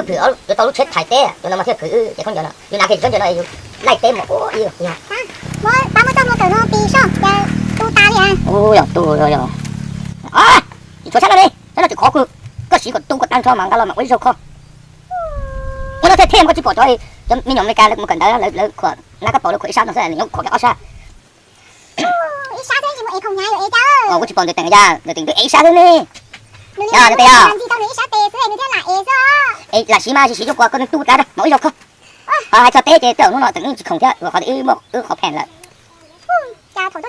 Yuav tau lub tsheb thaiv teb, cov no mas thiaj khwv wb ces khaub ncaws no, yus hnav kiag tsheb ncaws no yus laij teb mus ua ib yam. Pab muab txoj hlua kawm no tis soj, cas tu tas li. Ub, yog tu, yog, tsis tshuav sab no li, sab no tseem khov kawg, koj siv kom tu kom tag nrho mas nqa los mam ua ib zaug kho. Ua no thiaj them, koj tsis pom cov, cov me nyuam Amelikas lawv mus kawm ntawv lawv khuam nab kab paus lawv khuam ib sab no xwb, nws nyob khuam kiag ob sab. Kuv tsis pom ntawm teem, ntawm teem twb ev ib sab xwb ne. Yog ntawm teem yog, es lam siv mas siv siv coj kuas koj tu tas mam ua ib zaug kho. Hais txog teb ces tej zaum hnub no teem wb tsis khoom thiab, qhov tias wb muaj wb qhov pheem lawm. Txhob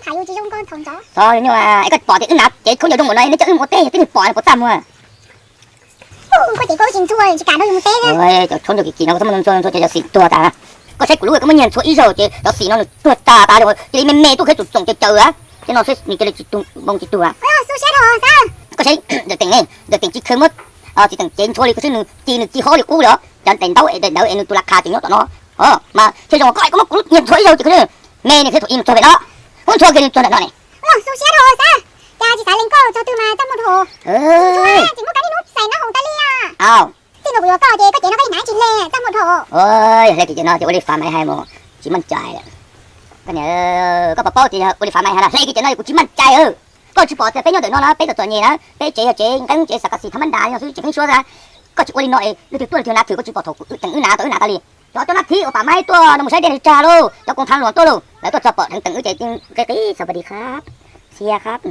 nyuaj, es koj pom tias wb hnav cev khaub ncaws zoo npaum no nej coj wb mus ua teb twb nws pom puas txaj muag. Cov khaub ncaws kim kim no koj txhob muab ntxhua ntxhua ces cov xim tuag tas. Koj saib kuv lub koj muab nyiag ntxhua ib zaug ces cov xim no nws tuag tas tas li, cia li me me tuaj khawb tsoom tsoom caws caws. Ces no xwb nws cia li tsis tu npoo tsis tuag. Koj saib ntawm teem ne, ntawm teem tsis kheev muab txiv teem cev ntxhua li, koj saib nws ci nws ci hob li qub li os, cov daim ntaub es daim ntawv es nws tus las khas ces nyob tom no. Mas thiaj zoo koj koj muab kuv lub nyiag ntxhua ib zaug ces koj me nws thiaj thaum ib mus txog pem no. Muab ntxhua kiag nws txog ntawm no ne. Cas tsis xav lees koj txog twg mas txaj muag dhau. Tsis muaj kab niaj hnub xais nab hoos tas li. Txij no kuv yuav koj ces koj cev no koj yeej hnav tsis hle, txaj muag dhau. Hle kiag cev no ces ua li Fav Maiv hais mus, tsisมั่นใจ. Koj pom paub tias yog ua li Fav Maiv hais no, hle kiag cev no kuv tsisมั่นใจ. Koj tsis pom tias peb nyob ntawm no na, peb txom txom nyem na, peb tsev yog tsev nqeeb tsev xav kas xis thav mab ntas no xwb, tseem pheej suab xwb. Koj tsis ua li no es leej twg tuaj leej twg hnav twg, koj tsis pom thaum teem wb hnav tau wb hnav tas li. Cov cov nab thib uas pam maib tuaj no mus saib dej nws tsag lauj, cov koom thav luam tuaj lauj, lawv tuaj txog pom dheev teem wb ces qi qi xav pas dis qab, sia qab.